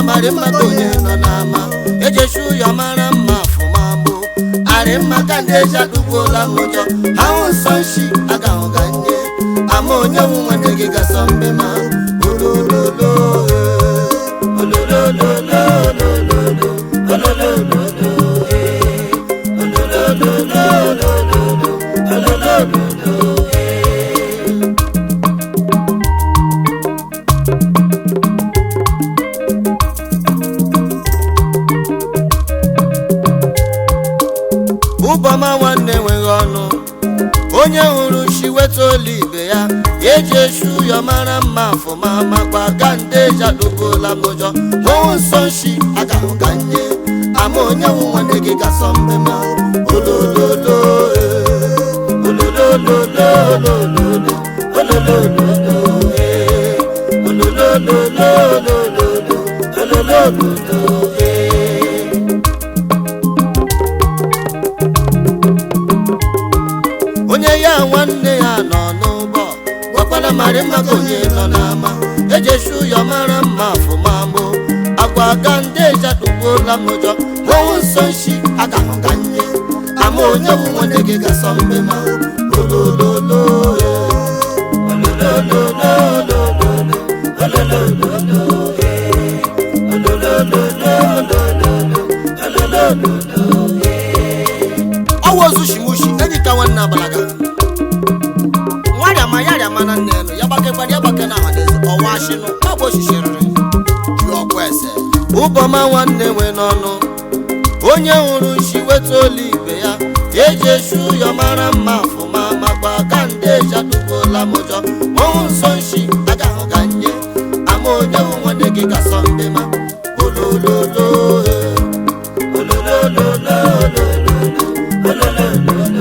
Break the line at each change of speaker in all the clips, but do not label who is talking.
Marị mma ka onye nọ n'ama ejeshu ya mara mma afụma gboo arị mma ka ndị eji adụgbuola m ụjọ ha hụ nsọ nshi agahụ ga nye ama onye nwe nwanne gị gasọ mbe ma olololo ololololololo ololololo ololololololo ololololo. Ụbọma nwanne enweghị ọnụ onye hụrụ shi weta olu ibe ya eji eshu ya mara mma afụma makwa ka ndị eji adụgbuola m ụjọ hụ nsọ nshi agahụ ka nye ama onye nwe nwanne gị gasọ mbe ma olololo ololololololo ololololo ololololololo ololololo. Onye ya nwanne ya nọ n'ụgbọ gwakwala marị mma ka onye nọ n'ama ejeshu ya mara mma afụma gboo agwa ka ndị eji atụgbuola m ụjọ hụhụ nsọ nshi agahụ ka nye ama onye bụ nwanne gị gasọ mbe ma olololo ololololololo ololololo ololololololo ololololo. Ọwụ ozu shimushi enyi ka nwanne abalaga nwarịama ya rịama na nne elu ya gbakekwara ya gbake na ahadaeze ọwa ashinụ ọgwụ oshishiriri ji ọkụ ese. Ụbọma nwanne nwe n'ọnụ onye hụrụ nshi weta olu ibe ya eji eshu ya mara mma afụma makwa ka ndị eji adụgbuola m ụjọ hụhụ nsọ nshi agahụ ka nye ama onye hụ nwanne gị gasọ ndị ma olololo ololololololo ololololo.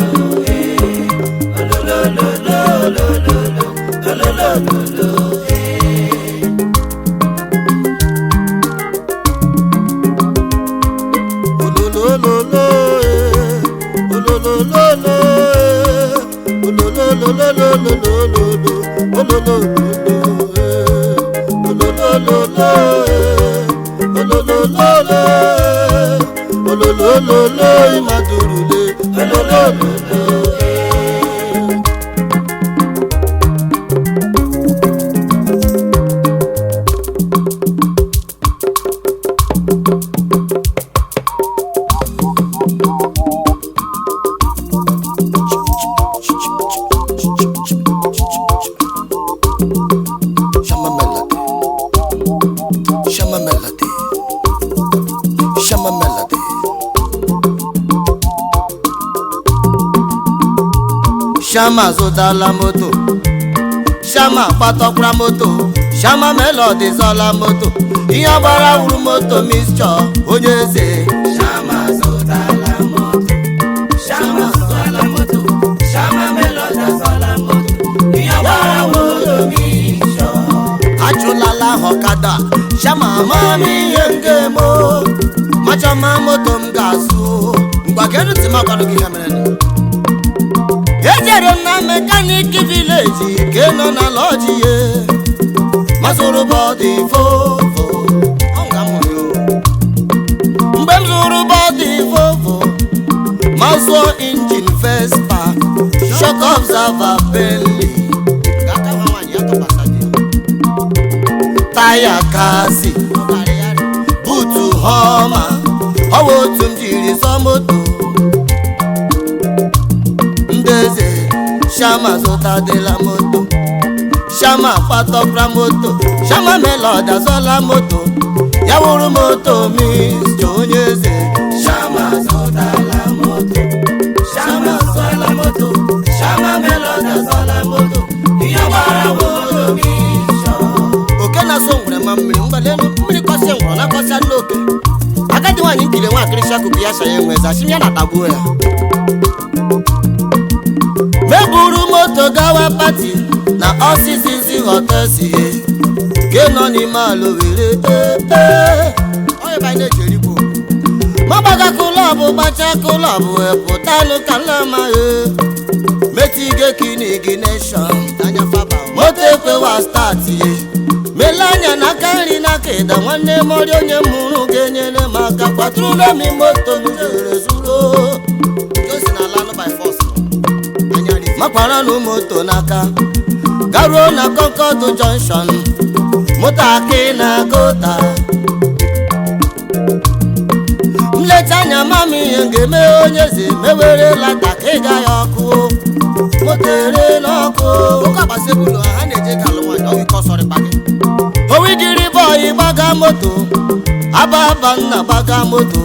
Shama Melody. Shama Melody. Shama Melody.
Shama zụtala moto, Shama kpatọkwara moto, Shama Melody zọla moto, ihe gbara wuru moto mixture onye eze. Shama zụtala moto, Shama zụtala moto, Shama Melody zọla moto, ihe gbara wuru moto mixture. Achụlala ọkada, Shama amami ihe nke mo, machama moto m ga-azụ. Ngwa kedu ntị m agwara gị ihe mere nụ? Ejere m na mekaniki vileji ke nọ na lọji ye mazụrụ bọdị vovo. Ọ nga m hụrụ ya o. Mgbe m zụrụ bọdị vovo ma zụọ injin Vespa shock observer Bentley
Ga-aka nwa nwaanyị ya tụkwasị di ya.
Taya kasi
Ọ bara ya rị.
Butu họma ọwa otu m jiri zọ moto ndị eze. Shama zụtadịla moto, Shama kpatọkwara moto, Shama Melody azọla moto ya wụrụ moto mixture onye eze. Shama zụtala moto, Shama zụtala moto, Shama Melody azọla moto, ihe gbara moto mixture. Oke na-asọ ngwere ma mmiri mgbalelu mmiri kọsịa ngwọrọ na kọsịa nne oke agadi nwaanyị nkiri nwa akịrịsị akụkụ ya sa ya enwe zachim ya na-atagbuo ya. Meburu moto gawa pati na ọsịsịsị họtesi ke nọ n'ime ala were ee.
Ọ ebe anyị na-eji erikwu okwu.
Magbaga kụlọbụ gbacha kụlọbụ pụtanụ kalama e metige kinigineshọn
Anya faba o.
moto ekwewa stati ye mele anya n'aka nri na Akịda nwanne m, ọrịa onye mụrụ ga-enyere m aka kwatụrụla m moto m zuru ezuru.
Josi na ala by force anya rizi.
Makwaranụ moto n'aka garuo na Concord Junction, moto akị na gota. Nleta anya mama, ihe m ga-eme, onye eze mewere lata ka ịga ya ọkụ, moto ere n'ọkụ.
Oke agbasi ebe ụlọ ha, ha na-eje ka alụ nwaanyị ọwụ ike ọsọrịkpa gị.
Owidiri bọyị gbaga moto, Ababa nna gbaga moto,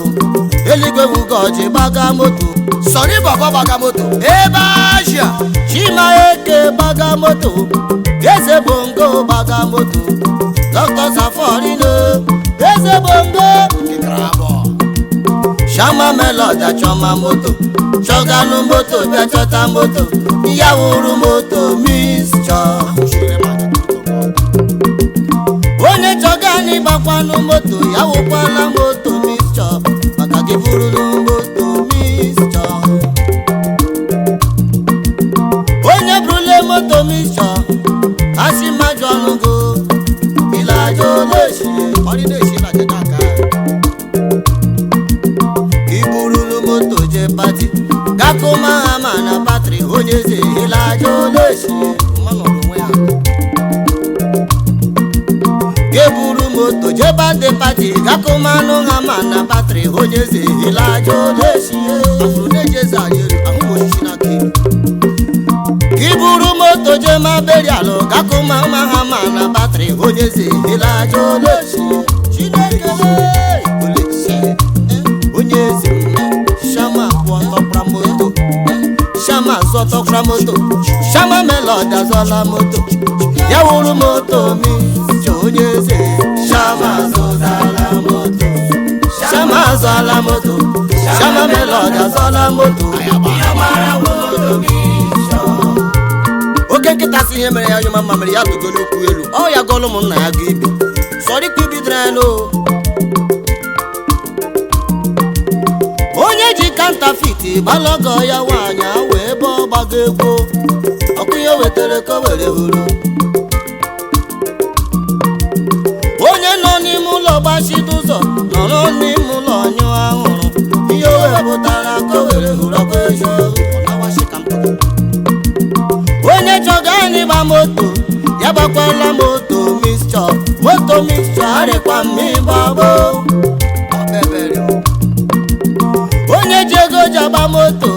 Eluigwe wugoji gbaga moto.
Sọrọ bọbọ gbaga moto ebe Asia.
Chima Eke gbaga moto, Eze Bongo gbaga moto, Dr. Saforino, Eze Bongo.
Kekere abụọ.
Shama Melody achọma moto, chọganụ moto, bịa chọta moto, ya wuru moto mixture.
Ahụchiri m anya tutu.
Onye chọga anyị gbakwanụ moto, ya wụkwala moto mixture, maka gị bụrụnụ moto mixture. Onye bụrụle moto mixture, asị mmadụ ọnụgo ilaja oleshie.
Ọrị na-eshi na jeda aka.
Iburulu moto je party, gakụma hama na battery, onye eze ilaja oleshie.
Mma nọrọ onwe ya.
Geburu moto jeba de party, gakụmanụ hama na battery, onye eze ilaja oleshie.
Afụrụ na-eji eze arị elu ahụ m osisi n'aka elu.
Iburu moto je ma berialụ, gakụma hama na battery, onye eze ilaja oleshie. Chineke
Olechie.
Onye eze m, Shama kwụ ọtọkwara moto, Shama zọtọkwara moto, Shama Melody azọla moto, ya wuru moto mixture, onye eze. Shama zọtala moto, Shama azọla moto, Shama Melody azọla moto.
Oke nkịta si ihe mere ya nyụma mma mere ya tụgolu ukwu elu ọ ya gọlụ ụmụnna ya ga ibi sọrọ ikwu ibi dịrị ya n'o.
Onye ji counterfeit gbalago ya nwaanyị awụ ebe ọ gbago egwu ọkụ, ihe wetara ka o were hụrụ. Onye nọ n'ime ụlọ gbachido ụzọ, nọrọ n'ime ụlọ nyụọ ahụrụ, ihe o wepụtara ka o were hụrụ ọkụ eziokwu.
Ọ na-awashi ka mpụta.
Onye chọga anyị gba moto, ya gbakwala moto mixture, moto mixture arịkwa mma ịgbagbo.
Ọ bebere o.
Onye ji ego ji agba moto.